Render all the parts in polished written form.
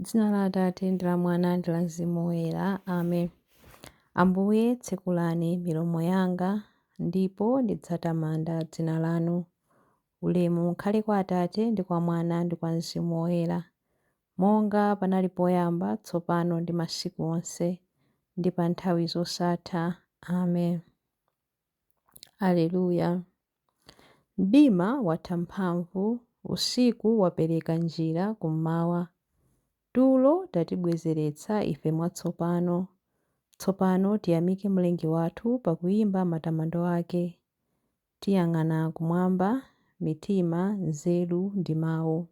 Dzina la Atate ndi la Mwana ndi la Mzimu Woyera. Amen. Ambuye, tsekulani milomo yanga, ndipo ndidzatamanda dzina lanu. Ulemu ukhale kwa Atate ndi kwa Mwana ndi kwa Mzimu Woyera, monga panali poyamba, tsopano ndi masiku onse, ndi pa nthawi zosatha. Amen. Aleluya. Mdima watha mphamvu, usiku wapereka njira kummawa. Tulo tatibwezeretsa ife mwatsopano. Tsopano tiyamike Mlengi wathu pakuyimba matamando ake. Tiyang'ana kumwamba, mitima, nzeru ndi mawu.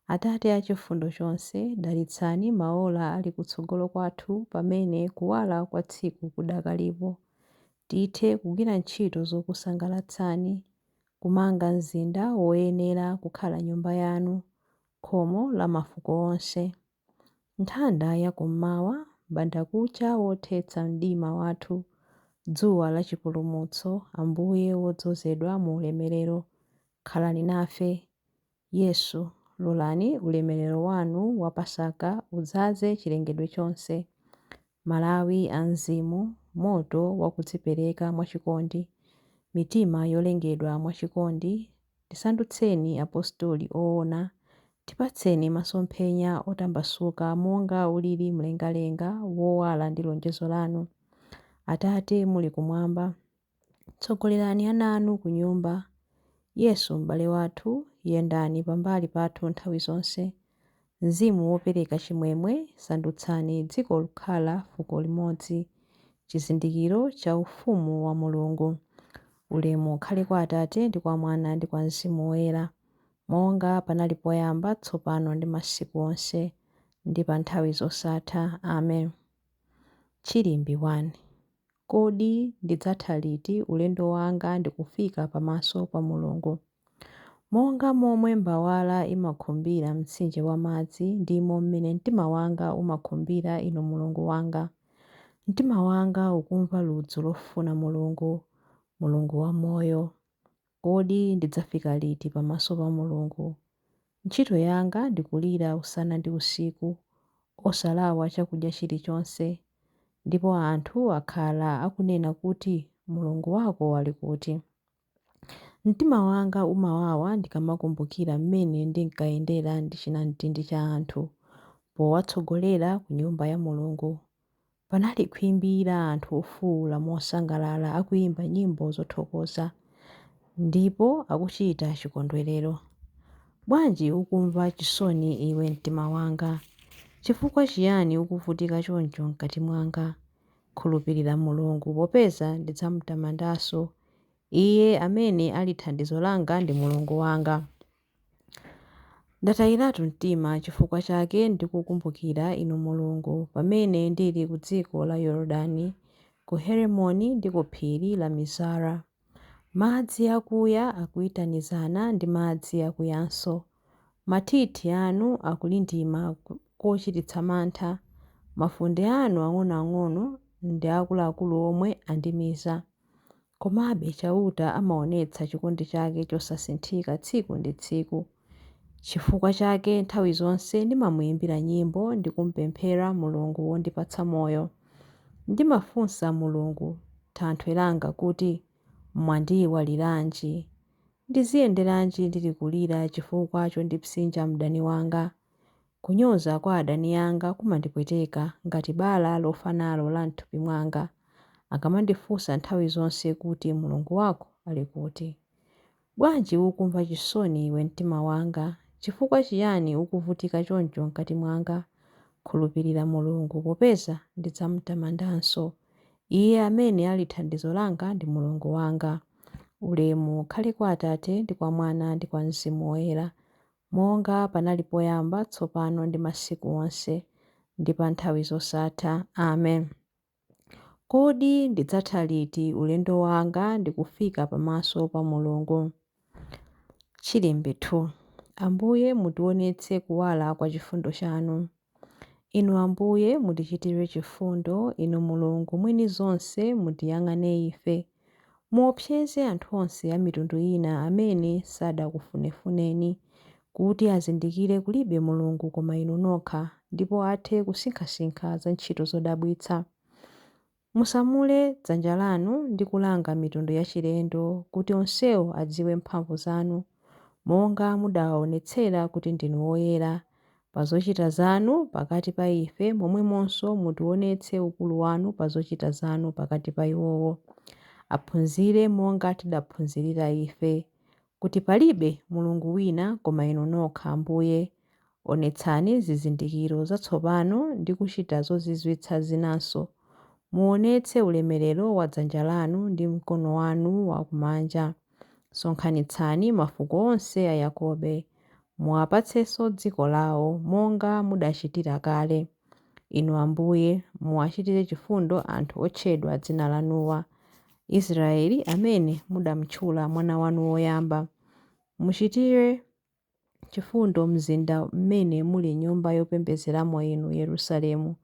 Atate a chifundo chonse, dalitsani maola ali kutsogolo kwathu pamene kuwala kwa tsiku kudakalipo. Tithe kugwira ntchito zokusangalatsani, kumanga mzinda woyenera kukhala nyumba yanu, khomo la mafuko onse. Nthanda ya kummawa, mbandakucha wothetsa mdima wathu, dzuwa la chipulumutso, Ambuye wodzozedwa mu ulemerero, khalani nafe. Yesu, lolani ulemerero wanu wa Pasaka udzaze chilengedwe chonse. Malawi a mzimu, moto wa kudzipereka mwachikondi, mitima yolengedwa mwachikondi, tisandutseni apostoli oona, tipatseni masomphenya otambasuka monga ulili mlengalenga wowala ndi lonjezo lanu. Atate muli kumwamba, tsogolerani ana anu ku nyumba. Yesu m'bale wathu, yendani pambali pathu nthawi zonse. Mzimu wopereka chimwemwe, sandutsani dziko kukhala fuko limodzi, chizindikiro cha ufumu wa Mulungu. Ulemu ukhale kwa Atate ndi kwa Mwana ndi kwa Mzimu Woyera, monga panali poyamba, tsopano ndi masiku onse, ndi pa nthawi zosatha. Amen. Chilimbi 1. Kodi ndidzatha liti ulendo wanga ndi kufika pamaso pa Mulungu? Monga momwe mbawala imakhumbira mtsinje wa madzi, ndimo mmene mtima wanga umakhumbira Inu Mulungu wanga. Mtima wanga ukumva ludzu lofuna Mulungu, Mulungu wamoyo. Kodi ndidzafika liti pamaso pa Mulungu? Ntchito yanga ndi kulira usana ndi usiku, osalawa chakudya chilichonse. Ndipo anthu akhala akunena kuti, Mulungu wako ali kuti? Mtima wanga umawawa ndikamakumbukira mmene ndinkayendera ndi chinamtindi cha anthu, powatsogolera ku nyumba ya Mulungu. Panali khwimbi la anthu ofuwula mosangalala akuyimba nyimbo zothokoza, ndipo akuchita chikondwerero. Bwanji ukumva chisoni iwe mtima wanga? Chifukwa chiyani ukuvutika choncho m'kati mwanga? Khulupirira Mulungu, popeza ndidzamutamandanso, Iye amene ali thandizo langa ndi Mulungu wanga. Ndatayiratu mtima chifukwa chake ndikukumbukira Inu Mulungu, pamene ndili ku dziko la Yorodani, ku Heremoni ndi ku phiri la Mizara. Madzi akuya akuyitanizana ndi madzi akuyanso. Mathithi anu akulindima kochititsa mantha, mafunde anu ang'onoang'ono ndi akuluakulu omwe andimiza. Komabe Chauta amaonetsa chikondi chake chosasinthika tsiku ndi tsiku. Chifukwa chake nthawi zonse ndimamuyimbira nyimbo ndi kumupemphera Mulungu wondipatsa moyo. Ndimafunsa Mulungu Thanthwe langa kuti, mwandiyiwaliranji? Ndiziyenderanji ndili kulira chifukwa chondipsinja mdani wanga? Kunyoza kwa adani anga kumandipweteka ngati bala lofa nalo la m'thupi mwanga, akamandifunsa nthawi zonse kuti, Mulungu wako ali kuti? Bwanji ukumva chisoni iwe mtima wanga? Chifukwa chiyani ukuvutika choncho m'kati mwanga? Khulupirira Mulungu, popeza ndidzamutamandanso, Iye amene ali thandizo langa ndi Mulungu wanga. Ulemu ukhale kwa Atate ndi kwa Mwana ndi kwa Mzimu Woyera, monga panali poyamba, tsopano ndi masiku onse, ndi pa nthawi zosatha. Amen. Kodi ndidzatha liti ulendo wanga ndi kufika pamaso pa Mulungu? Chilimbi 2. Ambuye mutionetse kuwala kwa chifundo chanu. Inu Ambuye mutichitire chifundo, Inu Mulungu mwini zonse mutiyang'ane ife. Muopseze anthu onse a mitundu ina amene sadakufunefuneni, Kuti azindikire kulibe Mulungu koma Inu nokha, ndipo athe kusinkhasinkha za ntchito zodabwitsa. Musamule dzanja lanu ndi kulanga mitundu yachilendo, kuti onsewo adziwe mphamvu zanu, monga mudawaonetsera kuti ndinu woyera. Pa zochita zanu pakati pa ife momwemonso mutionetse ukulu wanu pa zochita zanu pakati pa iwowo. Aphunzire monga tidaphunzirira ife, kuti palibe Mulungu wina koma Inu nokha, Ambuye. Onetsani zizindikiro zatsopano ndi kuchita zozizwitsa zinanso. Muonetse ulemerero wa dzanja lanu ndi mkono wanu wakumanja. Sonkhanitsani mafuko onse a Yakobe, muwapatsenso dziko lawo, monga mudachitira kale. Inu Ambuye, muwachitire chifundo anthu otchedwa dzina lanuwa, Israeli amene mudamutchula mwana wanu woyamba. Muchitire chifundo mzinda m'mene muli nyumba yopembedzeramo Inu, Yerusalemu,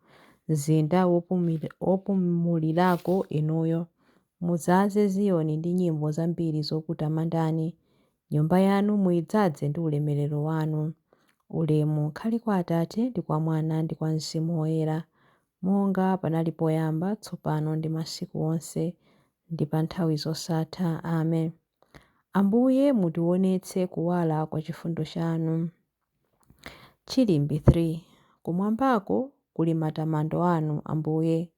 mzinda wopumulirako Inuyo. Mudzaze Ziyoni ndi nyimbo zambiri zokutamandani, nyumba yanu muidzaze ndi ulemerero wanu. Ulemu ukhale kwa Atate ndi kwa Mwana ndi kwa Mzimu Woyera, monga panali poyamba, tsopano ndi masiku onse, ndi pa nthawi zosatha. Amen. Ambuye mutionetse kuwala kwa chifundo chanu. Chilimbi 3. Kumwambako kuli matamando anu, Ambuye.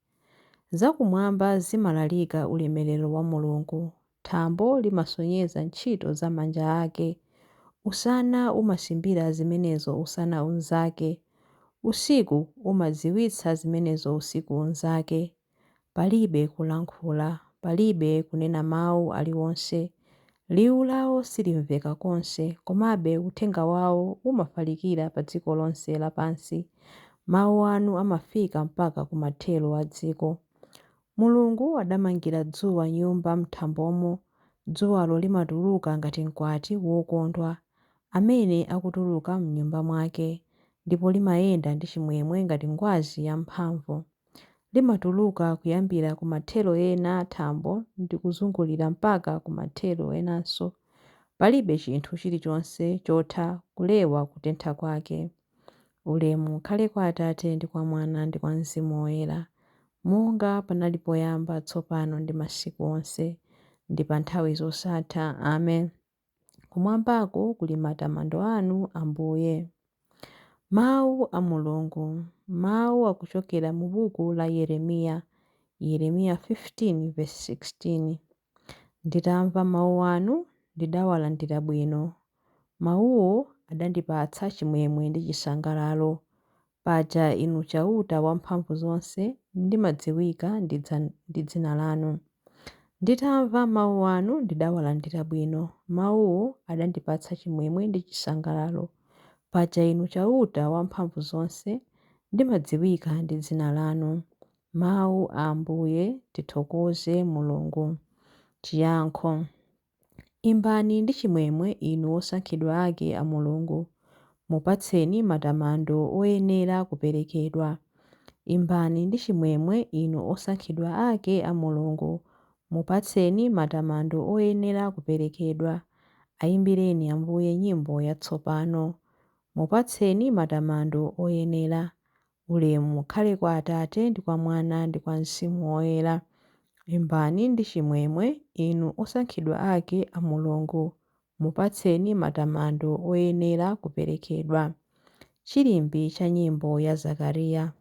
Zakumwamba zimalalika ulemerero wa Mulungu, thambo limasonyeza ntchito za manja ake. Usana umasimbira zimenezo usana unzake, usiku umadziwitsa zimenezo usiku unzake. Palibe kulankhula, palibe kunena mawu aliwonse. Liwu lawo silimveka konse, komabe uthenga wawo umafalikira pa dziko lonse lapansi. Mawu anu amafika mpaka ku mathero a dziko. Mulungu adamangira dzuwa nyumba m'thambomo. Dzuwalo limatuluka ngati mkwati wokondwa, amene akutuluka m'nyumba mwake, ndipo limayenda ndi chimwemwe ngati ngwazi yamphamvu. Limatuluka kuyambira ku mathero ena a thambo ndi kuzungulira mpaka ku mathero enanso. Palibe chinthu chilichonse chotha kulewa kutentha kwake. Ulemu ukhale kwa Atate ndi kwa Mwana ndi kwa Mzimu Woyera, monga panali poyamba, tsopano ndi masiku onse, ndi pa nthawi zosatha. Amen. Kumwambako kuli matamando anu, Ambuye. Mawu a Mulungu. Mawu akuchokera mu buku la Yeremiya, Yeremiya 15:16. Nditamva mawu anu, ndidawalandira bwino. Mawuwo adandipatsa chimwemwe ndi chisangalalo. Paja Inu Chauta Wamphamvuzonse, ndimadziwika ndi dzina lanu. Nditamva mawu anu, ndidawalandira bwino. Mawuwo adandipatsa chimwemwe ndi chisangalalo. Paja Inu Chauta Wamphamvuzonse, ndimadziwika ndi dzina lanu. Mawu a Ambuye. Tithokoze Mulungu. Chiyankho. Imbani ndi chimwemwe inu osankhidwa ake a Mulungu. Mupatseni matamando oyenera kuperekedwa. Imbani ndi chimwemwe inu osankhidwa ake a Mulungu. Mupatseni matamando oyenera kuperekedwa. Ayimbireni Ambuye nyimbo yatsopano. Mupatseni matamando oyenera. Ulemu ukhale kwa Atate ndi kwa Mwana ndi kwa Mzimu Woyera. Imbani ndi chimwemwe inu osankhidwa ake a Mulungu. Mupatseni matamando oyenera kuperekedwa. Chilimbi cha nyimbo ya Zakariya.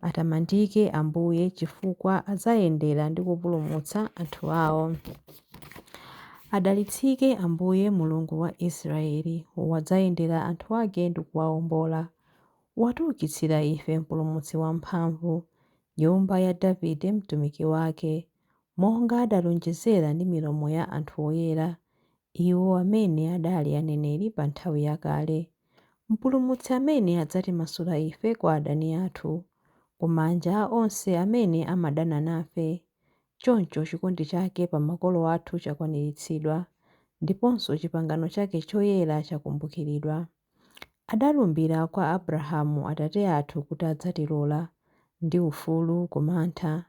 Atamandike Ambuye chifukwa adzayendera ndi kupulumutsa anthu awo. Adalitsike Ambuye Mulungu wa Israeli, wadzayendera anthu ake ndi kuwaombola. Watiukitsira ife Mpulumutsi wamphamvu, nyumba ya Davide mtumiki wake, monga adalonjezera ndi milomo ya anthu oyera, iwo amene adali aneneri pa nthawi yakale. Mpulumutsi amene adzatimasula ife kwa adani athu, ku manja a onse amene amadana nafe. Choncho chikondi chake pa makolo athu chakwaniritsidwa, ndiponso chipangano chake choyera chakumbukiridwa. Adalumbira kwa Abrahamu atate athu kuti adzatilola, ndi ufulu ku mantha,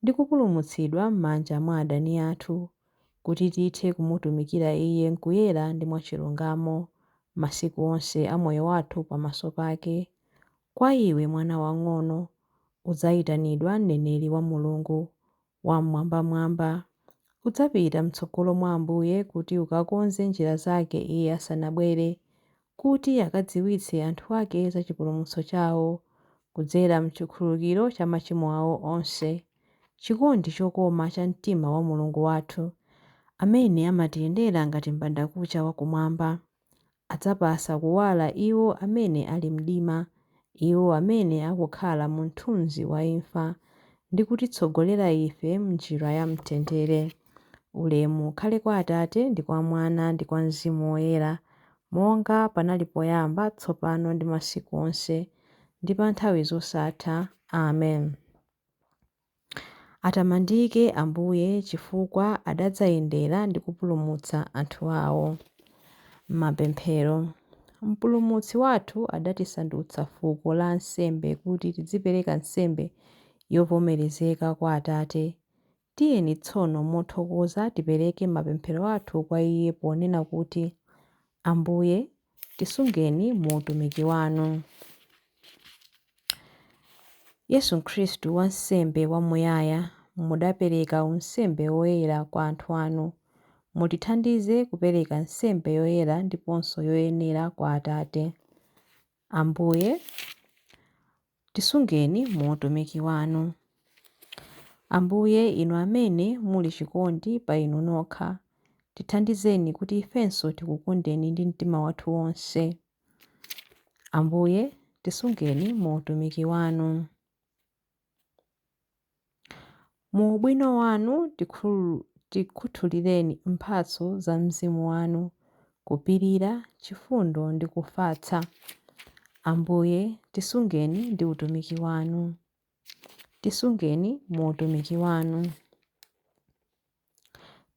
ndi kupulumutsidwa m'manja mwa adani athu, kuti tithe kumutumikira Iye m'kuyera ndi mwachilungamo, masiku onse a moyo wathu pamaso pake. Kwa iwe mwana wang'ono, udzayitanidwa mneneri wa Mulungu Wam'mwambamwamba. Udzapita m'tsogolo mwa Ambuye kuti ukakonze njira zake Iye asanabwere, kuti akadziwitse anthu ake za chipulumutso chawo, kudzera m'chikhululukiro cha machimo awo onse. Chikondi chokoma cha mtima wa Mulungu wathu, amene amatiyendera ngati m'bandakucha wakumwamba, adzapatsa kuwala iwo amene ali mdima, iwo amene akukhala mu mthunzi wa imfa, ndi kutitsogolera ife m'njira ya mtendere. Ulemu ukhale kwa Atate ndi kwa Mwana ndi kwa Mzimu Woyera, monga panali poyamba, tsopano ndi masiku onse, ndi pa nthawi zosatha. Amen. Atamandike Ambuye chifukwa adadzayendera ndi kupulumutsa anthu awo. Mapemphero. Mpulumutsi wathu adatisandutsa fuko la ansembe kuti tidzipereka nsembe yovomerezeka kwa Atate. Tiyeni tsono mothokoza tipereke mapemphero athu kwa Iye ponena kuti, Ambuye, tisungeni mu utumiki wanu. Yesu Khristu wansembe wamuyaya, mudapereka unsembe woyera kwa anthu anu. Mutithandize kupereka nsembe yoyera ndiponso yoyenera kwa Atate. Ambuye, tisungeni mu utumiki wanu. Ambuye, inu amene muli chikondi pa inu nokha, tithandizeni kuti ifenso tikukondeni ndi mtima wathu wonse. Ambuye, tisungeni mu utumiki wanu. Mu ubwino wanu tikhuthulireni mphatso za Mzimu wanu, kupirira, chifundo ndi kufatsa. Ambuye, tisungeni ndi utumiki wanu. Tisungeni mu utumiki wanu.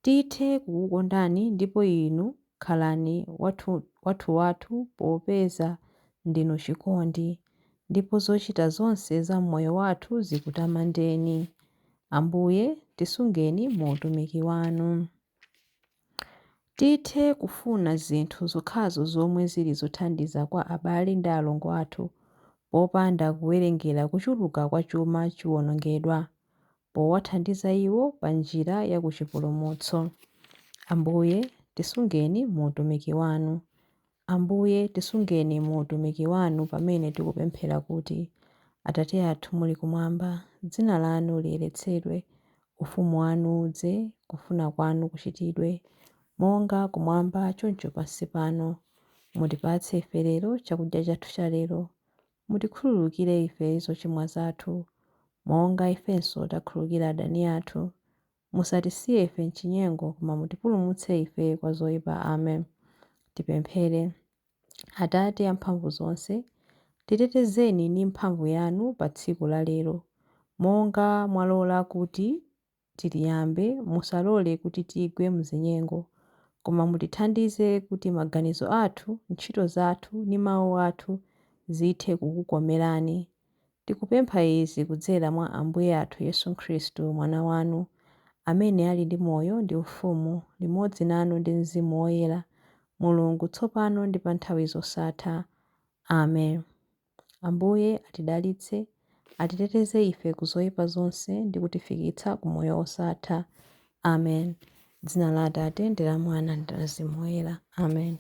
Tithe kukukondani ndipo inu khalani wathuwathu popeza ndinu chikondi, ndipo zochita zonse za moyo wathu zikutamandeni. Ambuye, tisungeni mu utumiki wanu. Tithe kufuna zinthu zokhazo zomwe zili zothandiza kwa abale ndi alongo athu, popanda kuwerengera kuchuluka kwa chuma chiwonongedwa, powathandiza iwo pa njira ya kuchipulumutso. Ambuye, tisungeni mu utumiki wanu. Ambuye, tisungeni mu utumiki wanu pamene tikupemphera kuti, Atate athu muli kumwamba, dzina lanu liyeretsedwe, ufumu wanu udze, kufuna kwanu kuchitidwe, monga kumwamba choncho pansi pano. Mutipatse ife lero chakudya chathu cha lero. Mutikhululukire ife zochimwa zathu, monga ifenso takhululukira adani athu. Musatisiye ife m'chinyengo, koma mutipulumutse ife kwa zoyipa. Amen. Tipemphere. Atate amphamvu zonse, titetezeni ndi mphamvu yanu pa tsiku la lero, monga mwalola kuti tiliyambe, musalole kuti tigwe mzinyengo, koma mutithandize kuti maganizo athu, ntchito zathu ndi mawu athu zithe kukukomerani. Tikupempha izi kudzera mwa Ambuye athu Yesu Khristu, Mwana wanu, amene ali ndi moyo ndi ufumu, limodzi nanu ndi Mzimu Woyera, Mulungu tsopano ndi pa nthawi zosatha. Amen. Ambuye atidalitse, atiteteze ife ku zoyipa zonse ndi kutifikitsa ku moyo wosatha. Amen. Dzina la Atate ndi la Mwana ndi la Mzimu Woyera. Amen.